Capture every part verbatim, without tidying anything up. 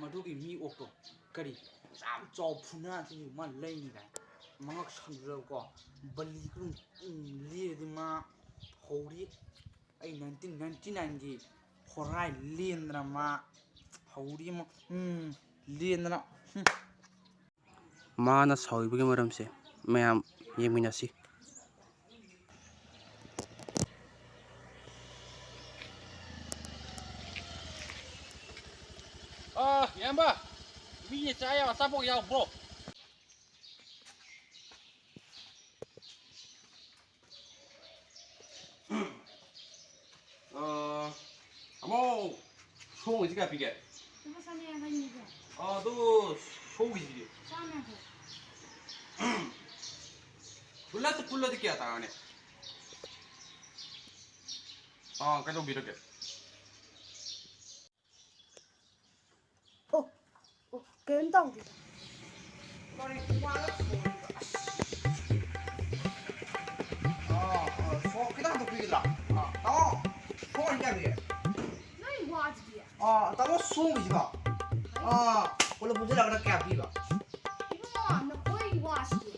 ꯃꯗꯨꯒꯤ ꯃꯤ ꯑꯣꯛꯇꯣ ꯀꯔꯤ ꯌꯥꯝ ꯆꯥꯎ ꯐꯨꯅꯥꯁꯤ ꯃꯥ ꯂꯩꯅꯤ ꯀꯥꯏ ꯃꯉꯛ ꯁꯝꯗꯨꯗꯀꯣ ꯕꯂꯤ ꯀꯔꯨꯝ ꯂꯤꯔꯗꯤ ꯃꯥ ꯍꯧꯔꯤ꯫ ꯑꯩ ꯅꯥꯏꯟꯇꯤꯟ ꯅꯥꯏꯟꯇꯤ ꯅꯥꯏꯟꯒꯤ ꯍꯣꯔꯥꯏ ꯂꯦꯟꯗꯅ ꯃꯥ ꯍꯧꯔꯤ ꯑꯃ ꯎꯝ ꯂꯦꯟꯗꯅ ꯎꯝ꯫ ꯃꯥꯅ ꯁꯥꯎꯔꯤꯕꯒꯤ ꯃꯔꯝꯁꯦ ꯃꯌꯥꯝ ꯌꯦꯡꯃꯤꯟꯅꯁꯤ꯫ ꯑ, ꯏꯌꯥꯝꯕ, ꯃꯤꯅ ꯆꯥ ꯌꯥꯕ ꯑꯆꯥꯄꯣꯠ ꯌꯥꯎꯕ꯭ꯔꯣ? ꯑ, ꯇꯥꯃꯣ, ꯁꯣꯝꯒꯤꯁꯤ ꯀꯌꯥ ꯄꯤꯒꯦ? ꯂꯨꯄꯥ ꯆꯥꯝꯃ ꯌꯥꯡꯈꯩꯅꯤꯗ꯫ ꯑ, ꯑꯗꯨ ꯁꯣꯝꯒꯤꯁꯤꯗꯤ? ꯆꯥꯝꯃ ꯌꯥꯡꯈꯩ꯫ ꯄꯨꯜꯂꯞꯇ ꯄꯨꯜꯂꯗꯤ ꯀꯌꯥ ꯇꯥꯔꯅꯤ? ꯑ, ꯀꯩꯗꯧꯕꯤꯔꯒꯦ? ꯑꯣ, ꯑꯣ, ꯀꯩꯝ ꯇꯧꯗꯦꯗ꯫ ꯀꯔꯤ ꯄꯨꯃꯥꯡꯗ ꯊꯣꯡꯉꯤꯕ? ꯑꯁ꯫ ꯑꯥ, ꯑꯥ, ꯁꯣ-, ꯈꯤꯇꯪ ꯍꯟꯗꯣꯛꯄꯤꯒꯗ꯭ꯔꯥ? ꯑꯥ, ꯇꯥꯃꯣ, ꯁꯣꯝꯒꯤ ꯀꯌꯥ ꯄꯤꯒꯦ? ꯅꯣꯏ ꯋꯥꯁꯤꯗꯤ꯫ ꯑꯥ, ꯇꯥꯃꯣ, ꯁꯣꯝꯒꯤꯁꯤꯀꯣ? ꯑꯥ, ꯄꯨꯂꯞ ꯄꯨꯟꯁꯤꯜꯂꯒꯅ ꯀꯌꯥ ꯄꯤꯕ? ꯏꯕꯨꯡꯉꯣ, ꯅꯈꯣꯏ ꯋꯥꯁꯤꯗꯤ꯫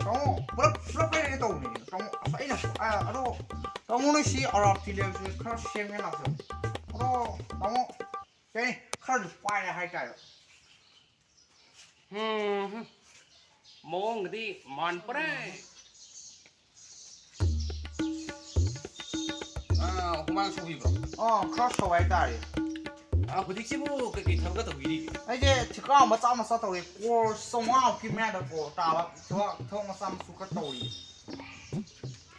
ꯇꯥꯃꯣ, ꯄꯨꯂꯞ, ꯄꯨꯂꯞ ꯂꯩꯔꯒꯦ ꯇꯧꯕꯅꯦ꯫ ꯇꯥꯃꯣ, ꯑꯁ, ꯑꯩꯅ, ꯑꯥ, ꯑꯗꯣ, ꯇꯥꯃꯣ, ꯅꯣꯏ ꯁꯤ ꯑꯔꯥꯞꯇꯤ ꯂꯩꯕꯁꯦ ꯈꯔ ꯁꯦꯝꯒꯦ ꯂꯥꯛꯆꯕꯅꯦ꯫ ꯑꯗꯣ, ꯇꯥꯃꯣ, ꯀꯩ ꯍꯥꯏꯅꯤ? ꯈꯔꯁꯨ ꯄꯥꯏꯔꯦ ꯍꯥꯏꯇꯥꯔꯦ꯫ ꯎꯝ, ꯃꯑꯣꯡꯒꯗꯤ ꯃꯥꯟꯕ꯭ꯔꯦ꯫ ꯑꯥ, ꯍꯨꯃꯥꯡ ꯁꯧꯕꯤꯕ꯭ꯔꯣ? ꯑꯥ, ꯈꯔ ꯁꯧ ꯍꯥꯏꯇꯥꯔꯦ꯫ ꯑꯥ, ꯍꯧꯖꯤꯛꯁꯤꯕꯨ ꯀꯩꯀꯩ ꯊꯕꯛꯀ ꯇꯧꯕꯤꯔꯤꯒꯦ? ꯑꯩꯁꯦ ꯊꯤꯀꯥ ꯃꯆꯥ ꯃꯆꯥ ꯇꯧꯔꯤ꯫ ꯀ꯭ꯔꯣꯔ ꯆꯥꯝꯃꯉꯥꯃꯨꯛꯀꯤ ꯃꯌꯥꯗꯀꯣ ꯇꯥꯕ ꯊꯕꯛ, ꯊꯕꯛ ꯃꯆꯥ ꯃꯁꯨ ꯈꯔ ꯇꯧꯔꯤ꯫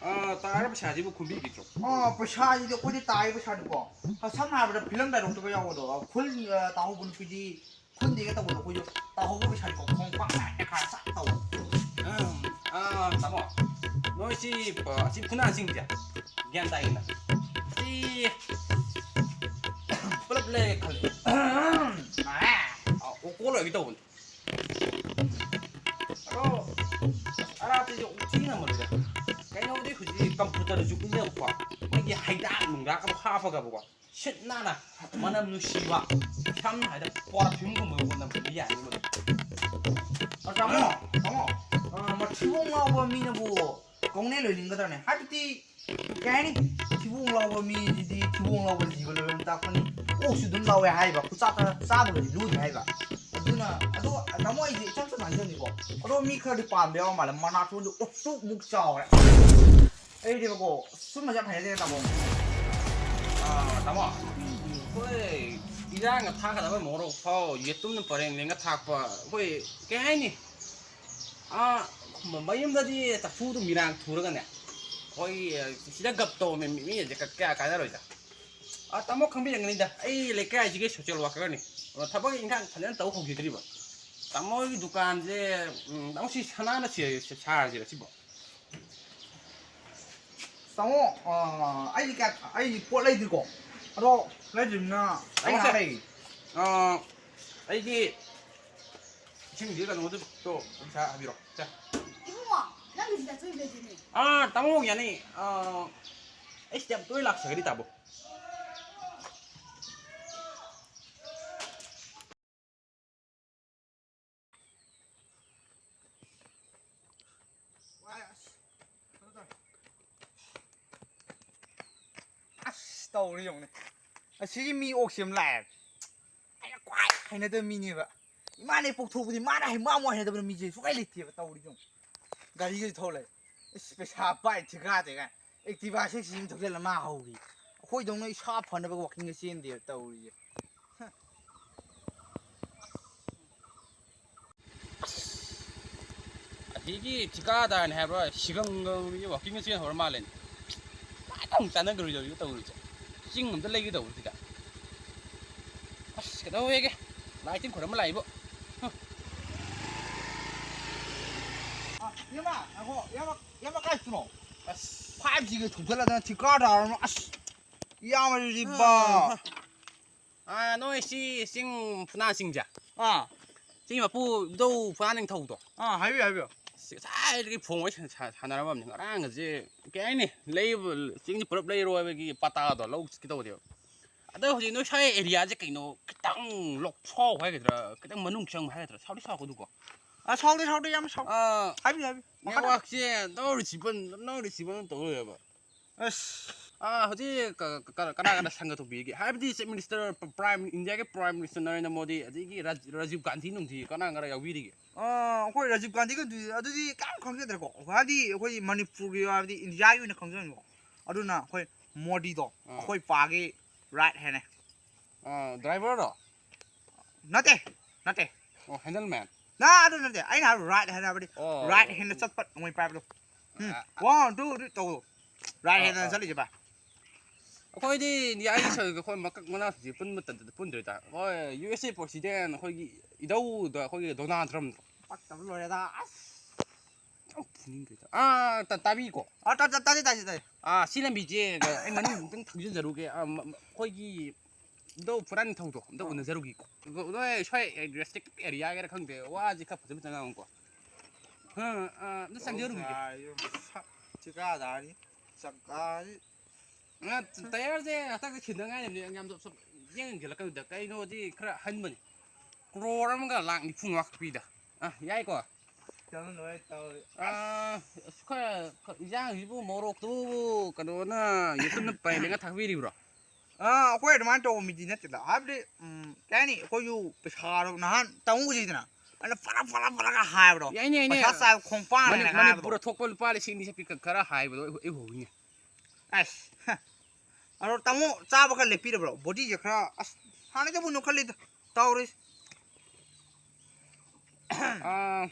ꯑꯥ, ꯇꯥꯔ ꯄꯩꯁꯥꯁꯤꯕꯨ ꯈꯨꯝꯕꯤꯈꯤꯗ꯭ꯔꯣ? ꯑꯥ, ꯄꯩꯁꯥꯁꯤꯗꯤ ꯑꯩꯈꯣꯏꯗꯤ ꯇꯥꯔꯤ ꯄꯩꯁꯥꯗꯤꯀꯣ, ꯁꯝꯅ ꯍꯥꯏꯔꯕꯗ ꯐꯤꯂꯝ ꯗꯥꯏꯂꯣꯛꯇꯒ ꯌꯥꯎꯕꯗꯣ, ꯈꯨꯜ, ꯑ, ꯇꯥꯍꯧꯕ ꯅꯨꯄꯤꯗꯤ ꯈꯨꯟꯗꯦꯒ ꯇꯧꯕꯗꯣ ꯑꯩꯈꯣꯏꯁꯨ ꯇꯥꯍꯧꯕ ꯄꯩꯁꯥꯗꯤꯀꯣ ꯈꯣꯡꯄꯥꯛ ꯅꯥꯏꯅ ꯈꯔ ꯆꯥꯛ ꯇꯧꯕ꯫ ꯎꯝ, ꯑꯥ, ꯇꯥꯃꯣ, ꯅꯣꯏꯁꯤ, ꯑ, ꯑꯁꯤ ꯐꯨꯅꯥꯁꯤꯡꯁꯦ ꯒ꯭ꯌꯥꯟ ꯇꯥꯏꯗꯅ? ꯑꯁꯤ ꯄꯨꯂꯞ ꯂꯩ ꯈꯜꯂꯦ꯫ ꯑꯥ, ꯑꯣ, ꯄꯣꯠ ꯂꯣꯏꯒꯦ ꯇꯧꯕꯅꯤ꯫ ꯑꯗꯣ ꯑꯔꯥꯞꯄꯁꯦ ꯑꯃꯨꯛ ꯊꯤ ꯉꯝꯃꯔꯣꯏꯗ꯫ ꯀꯩꯅꯣꯗꯤ ꯍꯧꯖꯤꯛ ꯀꯝꯄ꯭ꯌꯨꯇꯔ ꯖꯨꯛꯅꯤꯅꯀꯣ, ꯃꯣꯏꯒꯤ ꯍꯩꯗꯥꯛ ꯅꯨꯡꯗꯥꯛ ꯑꯗꯨꯝ ꯍꯥꯞꯄꯒꯕꯀꯣ, ꯁꯤꯠ ꯅꯥꯟꯅ ꯃꯅꯝ ꯅꯨꯡꯁꯤꯕ, ꯁꯝꯅ ꯍꯥꯏꯔꯕꯗ ꯄꯔꯐ꯭ꯌꯨꯝꯒꯨꯝꯕ ꯃꯅꯝ ꯅꯝꯕ ꯌꯥꯅꯤ ꯃꯗꯨ꯫ ꯑ, ꯇꯥꯃꯣ, ꯇꯥꯃꯣ, ꯑ, ꯃꯊꯤꯕꯣꯡ ꯂꯥꯎꯕ ꯃꯤꯅꯕꯨ ꯀꯧꯅꯦ ꯂꯣꯏꯅꯤꯡꯒꯗ꯭ꯔꯅꯦ? ꯍꯥꯏꯕꯗꯤ ꯀꯩ ꯍꯥꯏꯅꯤ? ꯊꯤꯕꯣꯡ ꯂꯥꯎꯕ ꯃꯤꯁꯤꯗꯤ ꯊꯤꯕꯣꯡ ꯂꯥꯎꯕ ꯖꯤꯕ ꯂꯣꯏꯕ ꯇꯥꯛꯄꯅꯤ꯫ ꯑꯣꯛꯁꯨ ꯑꯗꯨꯝ ꯂꯥꯎꯋꯦ ꯍꯥꯏꯕ, ꯈꯨꯆꯥꯛꯇ ꯆꯥꯕꯒꯗꯤ ꯂꯨꯗꯦ ꯍꯥꯏꯕ꯫ ꯑꯗꯨꯅ, ꯑꯗꯣ ꯇꯥꯃꯣ, ꯑꯩꯁꯦ ꯏꯆꯝ ꯆꯝꯅ ꯍꯥꯏꯖꯕꯅꯤꯀꯣ꯫ ꯑꯗꯣ ꯃꯤ ꯈꯔꯗꯤ ꯄꯥꯝꯕ ꯌꯥꯎꯔ ꯃꯥꯜꯂꯦ, ꯃꯅꯥꯇꯣꯟꯗꯣ ꯎꯛꯁꯨꯛ ꯃꯨꯛ ꯆꯥꯎꯔꯦ꯫ ꯑꯩꯗꯤꯕꯀꯣ, ꯁꯨꯝꯕꯁꯦ ꯌꯥꯝ ꯍꯩꯅꯗꯦ ꯇꯥꯃꯣ꯫ ꯑꯥ, ꯇꯥꯃꯣ, ꯑꯩꯈꯣꯏ ꯏꯔꯥꯡꯒ ꯊꯥꯛꯀꯗꯕ ꯃꯣꯔꯣꯛ ꯐꯥꯎ ꯌꯦꯇꯨꯝꯅ ꯄꯔꯦꯡ ꯂꯦꯡꯒ ꯊꯥꯛꯄ, ꯑꯩꯈꯣꯏ ꯀꯩ ꯍꯥꯏꯅꯤ? ꯑꯥ, ꯃ-, ꯃꯌꯨꯝꯗꯗꯤ ꯆꯐꯨꯗꯨ ꯃꯤꯔꯥꯡ ꯊꯨꯔꯒꯅꯦ, ꯑꯩꯈꯣꯏꯒꯤ, ꯑ, ꯁꯤꯗ ꯒꯞ ꯇꯧꯕ ꯃꯤ, ꯃꯤ, ꯃꯤꯁꯦ ꯀ-, ꯀꯌꯥ ꯀꯥꯟꯅꯔꯣꯏꯗ꯫ ꯑꯥ, ꯇꯥꯃꯣ ꯈꯪꯕꯤꯔꯝꯒꯅꯤꯗ, ꯑꯩ ꯂꯩꯀꯥꯏꯁꯤꯒꯤ social workerꯅꯤ꯫ ꯑꯗꯣ ꯊꯕꯛ ꯏꯪꯈꯥꯡ ꯐꯖꯅ ꯇꯧ ꯍꯧꯈꯤꯗ꯭ꯔꯤꯕ꯫ ꯇꯥꯃꯣꯒꯤ ꯗꯨꯀꯥꯟꯁꯦ, ꯎꯝ, ꯇꯥꯃꯣ ꯁꯤ ꯁꯅꯥꯅ ꯁꯤ-, ꯁꯥꯔꯁꯤꯔ ꯁꯤꯕꯣ? ꯇꯥꯃꯣ, ꯑ, ꯑꯩꯗꯤ ꯀꯌꯥ, ꯑꯩꯗꯤ ꯄꯣꯠ ꯂꯩꯗ꯭ꯔꯤꯀꯣ꯫ ꯑꯗꯣ ꯂꯩꯗ꯭ꯔꯤꯕꯅꯤꯅ ꯑꯩ ꯇꯥꯃꯣꯁꯦ, ꯉꯥꯏꯍꯥꯛ ꯂꯩ꯫ ꯑ, ꯑꯩꯒꯤ ꯏꯁꯤꯡꯁꯤ ꯀꯩꯅꯣꯗꯨ ꯇꯣ ꯄꯩꯁꯥ ꯍꯥꯏꯕꯤꯔꯣ꯫ ꯁꯦ꯫ ꯏꯕꯨꯡꯉꯣ, ꯅꯪꯒꯤꯁꯤꯗ ꯑꯆꯣꯏꯕ ꯂꯩꯇꯦꯅꯦ꯫ ꯑꯥ, ꯇꯥꯃꯣ ꯌꯥꯅꯤ꯫ ꯑꯥ, ꯑꯩ ꯁꯤꯗ ꯌꯥꯝ ꯇꯣꯏꯅ ꯂꯥꯛꯆꯒꯅꯤ ꯇꯥꯃꯣ꯫ ꯑꯁ, ꯇꯧꯔꯤ ꯌꯦꯡꯉꯨꯅꯦ꯫ ꯑꯁꯤꯒꯤ ꯃꯤ ꯑꯣꯛꯁꯤ ꯑꯃ ꯂꯥꯛꯑꯦ꯫ ꯑꯩꯅ ꯈ꯭ꯋꯥꯏ ꯍꯩꯅꯗꯕ ꯃꯤꯅꯦꯕ꯫ ꯏꯃꯥꯅ ꯍꯦꯛ ꯄꯣꯛꯊꯣꯛꯄꯗꯤ ꯃꯥꯅ ꯍꯦꯛ ꯃꯥꯃꯨꯛ ꯍꯩꯅꯗꯕ ꯃꯤꯁꯦ ꯁꯨꯡꯂꯩ ꯂꯩꯇꯦꯕ꯫ ꯇꯧꯔꯤ ꯌꯦꯡꯉꯨ꯫ ꯒꯥꯔꯤꯒꯁꯦ ꯊꯧ ꯂꯩ꯫ ꯏꯁ, ꯄꯩꯁꯥ ꯄꯥꯏ ꯊꯤꯀꯥꯗꯦ ꯀꯥꯏ꯫ Activa six ꯁꯤ ꯑꯃ ꯊꯧꯖꯤꯜꯂ ꯃꯥ ꯍꯧꯔꯤ꯫ ꯑꯩꯈꯣꯏꯗꯧꯅ ꯏꯁꯥ ꯐꯅꯕ walkingꯒ ꯆꯦꯟꯗꯦꯕ ꯇꯧꯔꯤꯁꯦ꯫ ꯑꯁ, ꯑꯁꯤꯒꯤ ꯊꯤꯀꯥꯗꯥꯔꯅꯤ ꯍꯥꯏꯕ꯭ꯔꯥ, ꯁꯤꯒꯪꯒꯪ ꯃꯤꯁꯦ walkingꯒ ꯆꯦꯟ ꯍꯧꯔ ꯃꯥꯜꯂꯦꯅꯦ꯫ ꯀꯥꯏꯗ ꯑꯃꯨꯛ ꯆꯥꯟꯅꯈ꯭ꯔꯣꯏꯗꯧꯔꯤꯕ ꯇꯧꯔꯤꯁꯦ? ꯆꯤꯡ ꯑꯝꯇ ꯂꯩꯒꯦ ꯇꯧꯕꯁꯤꯗ꯫ ꯑꯁ, ꯀꯩꯗꯧꯋꯦꯒꯦ? ꯂꯥꯏ ꯇꯤꯟ ꯈꯣꯏꯔꯝꯕ ꯂꯥꯛꯏꯕꯣ꯫ ꯍ꯫ ꯑ, ꯏꯌꯥꯝꯕ, ꯉꯥꯏꯈꯣ, ꯏꯌꯥꯝꯕ, ꯏꯌꯥꯝꯕ ꯀꯥꯏ ꯆꯠꯇꯣꯏꯅꯣ? ꯑꯁ꯫ Five Gꯒ ꯊꯧꯖꯜꯂꯗꯅ ꯊꯤꯀꯥꯗꯥꯔ ꯑꯃ, ꯑꯁ, ꯏꯌꯥꯝꯕꯁꯤꯗꯤꯕ꯫ ꯑ, ꯅꯣꯏ ꯁꯤ ꯆꯤꯡ ꯐꯨꯅꯥ ꯆꯤꯡꯁꯦ? ꯑꯥ꯫ ꯆꯤꯡꯒꯤ ꯃꯄꯨ ꯏꯙꯧ ꯐꯨꯔꯥ ꯅꯤꯡꯊꯧꯗꯣ꯫ ꯑꯥ, ꯍꯥꯏꯕꯤꯌꯨ, ꯍꯥꯏꯕꯤꯌꯨ꯫ ꯉꯁꯥꯏꯗꯒꯤ ꯐꯣꯟ ꯋꯥꯔꯤ ꯁꯥꯟꯅ-, ꯁꯥꯟꯅꯔꯝꯃꯕꯅꯤ꯫ ꯉꯔꯥꯡꯒꯁꯦ ꯀꯩ ꯍꯥꯏꯅꯤ, ꯂꯩꯕ, ꯆꯤꯡꯁꯦ ꯄꯨꯂꯞ ꯂꯩꯔꯣ ꯍꯥꯏꯕꯒꯤ ꯄꯥꯇꯥꯗꯣ ꯂꯧ ꯆꯠꯀꯦ ꯇꯧꯕꯅꯦꯕ꯫ ꯑꯗꯣ ꯍꯧꯖꯤꯛ ꯅꯣꯏ ꯁ꯭ꯋꯥꯏ ꯑꯦꯔꯤꯌꯥꯁꯦ ꯀꯩꯅꯣ, ꯈꯤꯇꯪ ꯂꯣꯛꯁꯥꯎ ꯍꯥꯏꯒꯗ꯭ꯔꯥ, ꯈꯤꯇꯪ ꯃꯅꯨꯡ ꯆꯪꯕ ꯍꯥꯏꯒꯗ꯭ꯔꯥ, ꯁꯥꯎꯗꯤ ꯁꯥꯎꯀꯣ ꯑꯗꯨꯀꯣ꯫ ꯑꯥ, ꯁꯥꯎꯗꯦ, ꯁꯥꯎꯗꯦ, ꯌꯥꯝ ꯁꯥꯎ-, ꯑꯥ, ꯍꯥꯏꯕꯤꯌꯨ, ꯍꯥꯏꯕꯤꯌꯨ꯫ ꯃꯈꯥ ꯇꯥ-, ꯅꯦꯠꯋꯥꯛꯁꯦ no reachable, no reachable ꯇꯧ ꯂꯩꯔꯦꯕ꯫ ꯑꯁ꯫ ꯑꯥ, ꯍꯧꯖꯤꯛ ꯀ-, ꯀ-, ꯀꯅꯥ ꯀꯅꯥ ꯁꯪꯒ ꯇꯧꯕꯤꯒꯦ? ꯍꯥꯏꯕꯗꯤ Chief Minister, Prime, ꯏꯟꯗꯤꯌꯥꯒꯤ Prime Minister ꯅꯔꯦꯟꯗ꯭ꯔ ꯃꯣꯗꯤ, ꯑꯗꯒꯤ ꯔꯥꯖ-, ꯔꯥꯖꯤꯕ ꯒꯥꯟꯙꯤ ꯅꯨꯡꯙꯤ ꯀꯅꯥ ꯀꯅꯥ ꯌꯥꯎꯕꯤꯔꯤꯒꯦ? ꯑꯥ, ꯑꯩꯈꯣꯏ ꯔꯥꯖꯤꯕ ꯒꯥꯟꯙꯤꯒꯗꯨꯗꯤ, ꯑꯗꯨꯗꯤ ꯀꯌꯥꯝ ꯈꯪꯖꯗ꯭ꯔꯦꯀꯣ꯫ ꯍꯥꯏꯗꯤ ꯑꯩꯈꯣꯏ ꯃꯅꯤꯄꯨꯔꯒꯤ, ꯍꯥꯏꯕꯗꯤ ꯏꯟꯗꯤꯌꯥꯒꯤ ꯑꯣꯏꯅ ꯈꯪꯖꯕꯅꯤꯀꯣ꯫ ꯑꯗꯨꯅ ꯑꯩꯈꯣꯏ ꯃꯣꯗꯤꯗꯣ, ꯑꯥ꯫ ꯑꯩꯈꯣꯏ ꯄꯥꯒꯤ right hand ꯅꯦ꯫ ꯑꯥ, driver ꯔꯣ? ꯅꯠꯇꯦ, ꯅꯠꯇꯦ꯫ ꯑꯣ, handleman꯫ ꯅꯥ, ꯑꯗꯨ ꯅꯠꯇꯦ꯫ ꯑꯩꯅ ꯍꯥꯏꯕ right hand ꯍꯥꯏꯕꯗꯤ, ꯑꯣ꯫ right hand ꯗ ꯆꯠꯄ ꯃꯣꯏ ꯄꯥꯏꯕꯗꯣ꯫ ꯎꯝ, ꯑꯥ, one, two, three ꯇꯧꯕꯗꯣ꯫ Right ꯑꯥ, hand ꯗ ꯑꯥ꯫ ꯆꯠꯂꯤꯁꯦ ꯚꯥꯏ꯫ ꯑꯩꯈꯣꯏꯗꯤ ꯏꯟꯗꯤꯌꯥꯒꯤ ꯁꯔꯨꯛ ꯑꯩꯈꯣꯏ ꯃꯀꯛ ꯃꯅꯥꯁꯤꯗꯤ ꯄꯨꯟꯕ ꯇꯟꯗꯅ ꯄꯨꯟꯗ꯭ꯔꯦꯗ꯫ ꯍꯣꯏ, U S A President ꯑꯩꯈꯣꯏꯒꯤ ꯏꯙꯧꯗ ꯑꯩꯈꯣꯏꯒꯤ Donald Trump ꯗꯣ꯫ ꯄꯛꯇꯕ ꯂꯣꯏꯔꯦꯗ꯫ ꯑꯁ꯫ ꯌꯥꯝ ꯐꯨꯅꯤꯡꯈ꯭ꯔꯦꯗ꯫ ꯑꯥ, ꯇ-, ꯇꯥꯕꯤꯀꯣ? ꯑꯥ, ꯇꯥ-, ꯇꯥ-, ꯇꯥꯖꯩ, ꯇꯥꯖꯩ, ꯇꯥꯖꯩ꯫ ꯑꯥ, ꯁꯤ ꯂꯝꯕꯤꯁꯦ ꯑꯩ ꯃꯅꯨꯡ ꯑꯃꯨꯛꯇꯪ ꯊꯧꯖꯤꯟꯖꯔꯨꯒꯦ꯫ ꯑꯥ, ꯃ-, ꯃ-, ꯑꯩꯈꯣꯏꯒꯤ ꯏꯙꯧ ꯐꯨꯔꯥ ꯅꯤꯡꯊꯧꯗꯣ ꯑꯝꯇ ꯑꯥ꯫ ꯎꯅꯖꯔꯨꯒꯦꯀꯣ꯫ ꯅꯣꯏ ꯁ꯭ꯋꯥꯏ restricted area ꯒꯤꯔ ꯈꯪꯗꯦ, ꯋꯥꯁꯦ ꯈꯔ ꯐꯖ ꯐꯖꯅ ꯉꯥꯡꯉꯨꯀꯣ꯫ ꯑꯥ, ꯑꯥ, ꯑꯝꯇ ꯆꯪꯖꯔꯨꯈꯤꯒꯦ꯫ ꯊꯤꯀꯥꯗꯥꯔꯤ꯫ ꯆꯀꯥꯔꯤ꯫ ꯑ, ꯇꯌꯥꯔꯁꯦ ꯍꯟꯗꯛꯇ ꯁꯤꯟꯗ ꯉꯥꯏꯔꯤꯕꯅꯤ, ꯌꯥꯝ ꯁꯨꯝ ꯌꯦꯡ ꯌꯦꯡꯁꯤꯜꯂꯛꯀꯅꯨꯗ꯫ ꯀꯩꯅꯣꯗꯤ ꯈꯔ ꯑꯍꯟꯕꯅꯤ, ꯀ꯭ꯔꯣꯔ ꯑꯃꯒ ꯂꯥꯛ ꯅꯤꯐꯨ ꯃꯉꯥ ꯄꯤꯗ꯫ ꯑ, ꯌꯥꯏꯀꯣ? ꯀꯩꯅꯣ ꯂꯣꯏ ꯇꯧꯔꯤ꯫ ꯑ, ꯑꯁ, ꯈꯔ, ꯈꯔ ꯏꯟꯖꯥꯡꯁꯤꯕꯨ ꯃꯣꯔꯣꯛꯇꯨꯕꯨ ꯀꯩꯅꯣꯅ YouTube ꯅ ꯄꯔꯦꯡ ꯂꯦꯡꯉ ꯊꯥꯕꯤꯔꯤꯕ꯭ꯔꯣ? ꯑ, ꯑꯩꯈꯣꯏ ꯑꯗꯨꯃꯥꯏꯅ ꯇꯧꯕ ꯃꯤꯗꯤ ꯅꯠꯇꯦꯗ꯫ ꯍꯥꯏꯕꯗꯤ, ꯎꯝ, ꯀꯩ ꯍꯥꯏꯅꯤ, ꯑꯩꯈꯣꯏꯁꯨ ꯄꯩꯁꯥꯗꯣ ꯅꯍꯥꯟ ꯇꯝꯃꯨꯁꯤꯗꯅ, ꯑꯩꯅ ꯐꯔ ꯐꯔ ꯐꯔꯒ ꯍꯥꯏꯕꯗꯣ꯫ ꯌꯥꯏꯅꯦ, ꯌꯥꯏꯅꯦ꯫ ꯄꯩꯁꯥ ꯆꯥꯕ ꯈꯣꯡꯄꯥꯡ ꯃꯅꯤ-, ꯍꯥꯏꯅ ꯍꯥꯏꯕꯗꯣ꯫ ꯃꯅꯤꯄꯨꯔꯗ ꯊꯣꯛꯄ ꯂꯨꯄꯥ ꯂꯤꯁꯤꯡ ꯑꯅꯤ ꯆꯠꯄꯤ ꯈ-, ꯈꯔ ꯍꯥꯏꯕꯗꯣ ꯑꯩ, ꯑꯩ ꯎꯍꯧꯋꯤꯅꯦ꯫ ꯑꯁ, ꯍ꯫ ꯑꯗꯣ ꯇꯥꯃꯣ ꯆꯥꯕ ꯈꯔ ꯂꯦꯞꯄꯤꯔꯕ꯭ꯔꯣ? Body ꯁꯦ ꯈꯔ, ꯑꯁ, ꯍꯥꯟꯅꯗꯕꯨ ꯅꯣꯏꯈꯠꯂꯤꯗ ꯇꯧꯔꯤꯁꯦ꯫ ꯑꯥ,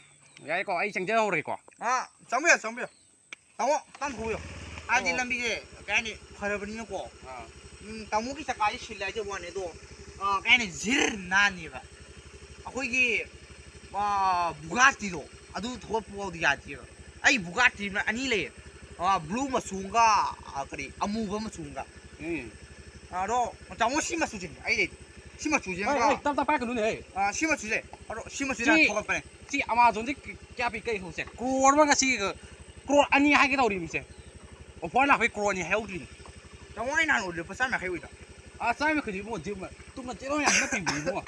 ꯌꯥꯏꯀꯣ, ꯑꯩ ꯆꯪꯖꯍꯧꯔꯒꯦꯀꯣ꯫ ꯑꯥ, ꯆꯪꯕꯤꯌꯣ, ꯆꯪꯕꯤꯌꯣ꯫ ꯇꯥꯃꯣ, ꯇꯞꯅ ꯊꯧꯕꯤꯌꯣ꯫ ꯍꯥꯏꯗꯤ ꯑꯣ꯫ ꯂꯝꯕꯤꯁꯦ ꯀꯩ ꯍꯥꯏꯅꯤ, ꯐꯔꯕꯅꯤꯅꯀꯣ꯫ ꯑꯥ꯫ ꯎꯝ, ꯇꯥꯃꯣꯒꯤ ꯆꯀꯥꯁꯦ ꯁꯤꯜꯂꯦ ꯍꯥꯏꯖꯕ ꯋꯥꯅꯤ, ꯑꯗꯣ, ꯑꯥ, ꯀꯩ ꯍꯥꯏꯅꯤ, ꯖꯤꯔ ꯅꯥꯟꯅꯦꯕ꯫ ꯑꯩꯈꯣꯏꯒꯤ, ꯑꯥ, ꯕꯨꯒꯥꯇꯤꯗꯣ ꯑꯗꯨ ꯊꯧꯒꯠꯄ ꯐꯥꯎꯗꯤ ꯌꯥꯗꯦꯕ꯫ ꯑꯩ ꯕꯨꯒꯥꯇꯤ ꯑꯅꯤ ꯂꯩꯌꯦ꯫ ꯑꯥ, blue ꯃꯆꯨ ꯑꯃꯒ, ꯑꯥ, ꯀꯔꯤ, ꯑꯃꯨꯕ ꯃꯆꯨ ꯑꯃꯒ꯫ ꯎꯝ꯫ ꯑꯗꯣ ꯇꯥꯃꯣ, ꯁꯤ ꯃꯆꯨꯁꯤꯅꯦ ꯑꯩ ꯂꯩꯗꯣ꯫ ꯁꯤ ꯃꯆꯨꯁꯦ ꯍꯣꯏ, ꯍꯣꯏ, ꯇꯞ ꯇꯞ ꯄꯥꯏꯔꯛꯀꯅꯨꯅꯦ, ꯍꯦ꯫ ꯑꯥ, ꯁꯤ ꯃꯆꯨꯁꯦ꯫ ꯑꯗꯣ ꯁꯤ ꯃꯆꯨꯁꯦ ꯁꯤ, ꯊꯣꯛꯂꯛꯄꯅꯦ꯫ ꯁꯤ Amazon-ꯗꯤ ꯀꯌꯥ ꯄꯤ, ꯀꯩ ꯊꯣꯛꯁꯦ? ꯀ꯭ꯔꯣꯔ ꯑꯃ ꯉꯁꯤ, ꯀ꯭ꯔꯣꯔ ꯑꯅꯤ ꯍꯥꯏꯒꯦ ꯇꯧꯔꯤꯃꯤꯁꯦ꯫ Offer ꯂꯥꯛꯄꯩ ꯀ꯭ꯔꯣꯔ ꯑꯅꯤ ꯍꯥꯏꯍꯧꯗ꯭ꯔꯤꯅꯦ꯫ ꯇꯥꯃꯣ, ꯑꯩ ꯅꯍꯥꯟ ꯎꯠꯂꯦ, ꯂꯨꯄꯥ ꯆꯥꯝ ꯌꯥꯡꯈꯩ ꯑꯣꯏꯗ꯫ ꯑꯥ, ꯆꯥꯝ ꯌꯥꯡꯈꯩꯗꯤ ꯏꯕꯨꯡꯉꯣ, ꯖꯤꯝ ꯇꯨꯝꯅ ꯆꯦꯜꯂꯣ ꯌꯥꯝ ꯅꯠꯇꯦ ꯏꯕꯨꯡꯉꯣ꯫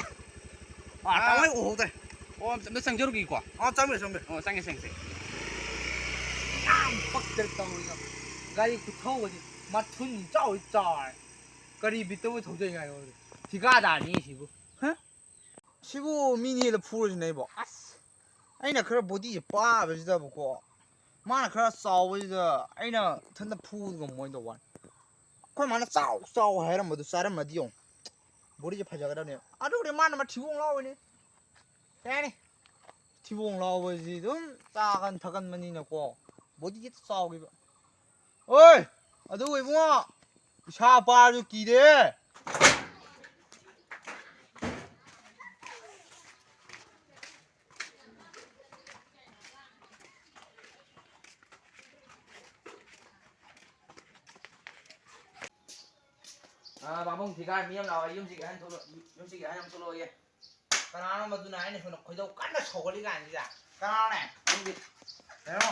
ꯑꯥ, ꯑꯥ꯫ ꯇꯥꯃꯣ, ꯑꯩ ꯎꯍꯧꯗ꯭ꯔꯦ꯫ ꯑꯣ, ꯑꯝꯇ ꯆꯪꯖꯔꯨꯒꯦꯀꯣ꯫ ꯑꯥ, ꯆꯪꯕꯤꯔꯣ, ꯆꯪꯕꯤꯔꯣ꯫ ꯑꯣ, ꯆꯪꯒꯦ, ꯆꯪꯒꯦ, ꯆꯪꯒꯦ꯫ ꯌꯥꯝ ꯄꯛꯇ꯭ꯔꯦ ꯇꯧꯔꯤꯗꯣ꯫ ꯒꯥꯔꯤ ꯈꯨꯊꯧꯕꯗꯤ ꯃꯊꯨꯟ ꯏꯆꯥꯎ ꯆꯥꯎꯔꯦ꯫ ꯀꯔꯤ ꯕꯤꯠꯇꯕꯨ ꯊꯧꯖꯩ ꯍꯥꯏꯅꯣ? ꯊꯤꯀꯥꯗꯥꯔꯅꯤ ꯁꯤꯕꯨ꯫ ꯍ? ꯁꯤꯕꯨ ꯃꯤ ꯅꯦꯜꯂ ꯐꯨꯔꯁꯤꯅꯦ ꯑꯩꯕꯣ꯫ ꯑꯁ! ꯑꯩꯅ ꯈꯔ ꯕꯣꯗꯤꯁꯦ ꯄꯥꯕꯁꯤꯗꯕꯀꯣ, ꯃꯥꯅ ꯈꯔ ꯆꯥꯎꯕꯁꯤꯗ ꯑꯩꯅ ꯏꯊꯟꯇ ꯐꯨꯕꯗꯨ ꯉꯝꯃꯣꯏꯅ ꯇꯧꯕ ꯋꯥꯅꯤ꯫ ꯑꯩꯈꯣꯏ ꯃꯥꯅ ꯆꯥꯎ ꯆꯥꯎ ꯍꯥꯏꯔꯝꯕꯗꯨ ꯆꯥꯔꯝꯃꯗꯤ ꯌꯦꯡꯉꯨ꯫ ꯕꯣꯗꯤꯁꯦ ꯐꯖꯒꯗꯕꯅꯦꯕ꯫ ꯑꯗꯨꯕꯨꯗꯤ ꯃꯥꯅ ꯃꯊꯤꯕꯣꯡ ꯂꯥꯎꯕꯅꯤ꯫ ꯀꯩ ꯍꯥꯏꯅꯤ? ꯊꯤꯕꯣꯡ ꯂꯥꯎꯕꯁꯤ ꯑꯗꯨꯝ ꯆꯥꯒꯟ ꯊꯛꯀꯟꯕꯅꯤꯅꯀꯣ, ꯕꯣꯗꯤ ꯍꯦꯛꯇ ꯆꯥꯎꯈꯤꯕ꯫ ꯑꯣꯏ! ꯑꯗꯨ ꯏꯕꯨꯡꯉꯣ, ꯏꯁꯥ ꯄꯥꯔꯁꯨ ꯀꯤꯔꯦ꯫ ꯑꯥ, ꯄꯥꯕꯨꯡ ꯊꯤꯀꯥ ꯃꯤ ꯑꯃ ꯂꯥꯛꯑꯣ, ꯌꯨꯝꯁꯤꯒꯤ ꯑꯍꯟ ꯊꯣꯛꯂꯛ-, ꯌꯨꯝꯁꯤꯒꯤ ꯑꯍꯟ ꯑꯃ ꯊꯣꯛꯂꯛꯑꯣꯌꯦ꯫ ꯀꯅꯥꯅꯣ ꯃꯗꯨꯅ ꯑꯩꯅ ꯁꯣꯝꯗ ꯈꯣꯏꯗꯧ ꯀꯟꯅ ꯁꯧꯒꯠꯂꯤ ꯀꯥꯟꯁꯤꯗ? ꯀꯅꯥꯅꯣꯅꯦ? ꯅꯪꯗꯤ ꯀꯩꯅꯣ?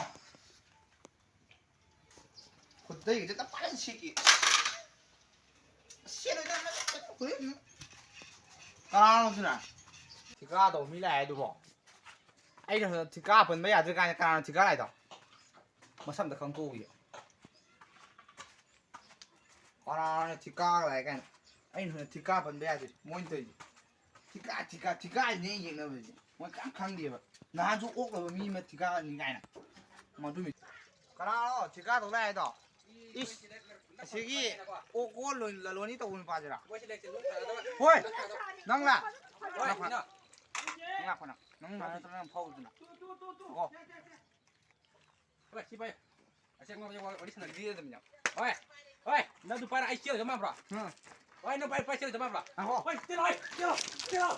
ꯈꯨꯗꯩꯒꯁꯦ ꯇꯞ ꯐꯖꯅ ꯁꯦꯠꯀꯦ꯫ ꯁꯦꯠꯂꯣꯏꯗ, ꯅꯪ ꯐꯨꯔꯤꯠ ꯑꯃ꯫ ꯀꯅꯥꯅꯣ ꯑꯗꯨꯅ? ꯊꯤꯀꯥ ꯇꯧꯕ ꯃꯤ ꯂꯥꯛꯑꯦ ꯑꯗꯨꯕꯣ꯫ ꯑꯩꯅ ꯁꯣꯝꯗ ꯊꯤꯀꯥ ꯄꯟꯕ ꯌꯥꯗ꯭ꯔꯤ ꯀꯥꯟꯗ ꯀꯅꯥꯅꯣ ꯊꯤꯀꯥ ꯂꯥꯛꯏꯗꯣ? ꯃꯁꯝꯗ ꯈꯪꯇꯣꯛꯎꯒꯦ꯫ ꯀꯅꯥꯅꯣ ꯊꯤꯀꯥꯒ ꯂꯥꯛꯑꯦ ꯀꯥꯏꯅ꯫ ꯑꯩꯅ ꯁꯣꯝꯗ ꯊꯤꯀꯥ ꯄꯟꯕ ꯌꯥꯗ꯭ꯔꯤ꯫ ꯃꯣꯏꯅ ꯇꯧꯔꯤꯁꯦ꯫ ꯊꯤꯀꯥ, ꯊꯤꯀꯥ, ꯊꯤꯀꯥꯁꯤꯅꯦ ꯑꯩꯅ ꯌꯦꯡꯅꯕꯁꯦ꯫ ꯃꯣꯏ ꯀꯔꯤꯝ ꯈꯪꯗꯦꯕ꯫ ꯅꯍꯥꯟꯁꯨ ꯑꯣꯛꯂꯕ ꯃꯤ ꯑꯃ ꯊꯤꯀꯥꯅꯤ ꯀꯥꯏꯅ꯫ ꯃꯗꯨ ꯃꯤ-, ꯀꯅꯥꯅꯣ ꯊꯤꯀꯥ ꯇꯧ ꯂꯥꯛꯑꯦ ꯍꯥꯏꯗꯣ? ꯏꯁ, ꯑꯁꯤꯒꯤ ꯑꯣꯛ, ꯑꯣꯛ ꯂꯣꯏ-, ꯂꯂꯣꯟꯅꯤ ꯇꯧꯕ ꯅꯨꯄꯥꯁꯤꯔꯥ? ꯍꯣꯏ, ꯅꯪꯂꯥ? ꯍꯣꯏ, ꯅꯪ ꯂꯥꯛꯄ-, ꯀꯩꯅꯣ? ꯅꯪ ꯂꯥꯛꯄ ꯅꯪ꯫ ꯅꯪ ꯅꯠꯇ꯭ꯔꯒ ꯅꯪ ꯐꯥꯎꯗꯅ꯫ ꯑꯣ꯫ ꯍꯣꯏ, ꯁꯤ ꯄꯥꯏꯌꯨ꯫ ꯑꯁꯤ ꯑꯉꯥꯎꯕꯁꯦ ꯋꯥꯔꯤ ꯁꯥꯟꯅꯕꯤꯗꯦ ꯑꯗꯨꯝ ꯌꯥꯝ꯫ ꯍꯣꯏ, ꯍꯣꯏ, ꯅꯪ ꯑꯗꯨ ꯄꯥꯏꯔ ꯑꯩ ꯆꯦꯜꯂꯒ ꯃꯥꯟꯕ꯭ꯔꯣ? ꯎꯝ꯫ ꯍꯣꯏ, ꯅꯪ ꯄꯥꯏ-, ꯄꯥꯏ ꯆꯦꯜꯂꯒ ꯃꯥꯟꯕ꯭ꯔꯣ? ꯉꯥꯏꯈꯣ꯫ ꯍꯣꯏ, ꯆꯦꯜꯂꯣ, ꯍꯣꯏ, ꯆꯦꯜꯂꯣ, ꯆꯦꯜꯂꯣ꯫